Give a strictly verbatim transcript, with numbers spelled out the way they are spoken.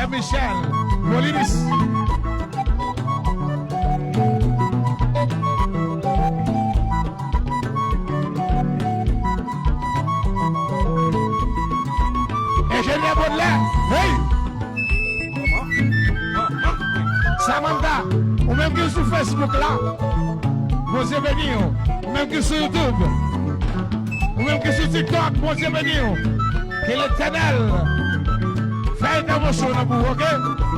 Michel, Polis. Enjenyè Baudelaire, hey! Samantha, ou menm ki sou Facebook la, Bondye beni w. Ou menm ki sou YouTube, ou menm ki sou TikTok, Bondye beni w. Ke Letènèl fè entèvansyon nan pou ou, oke?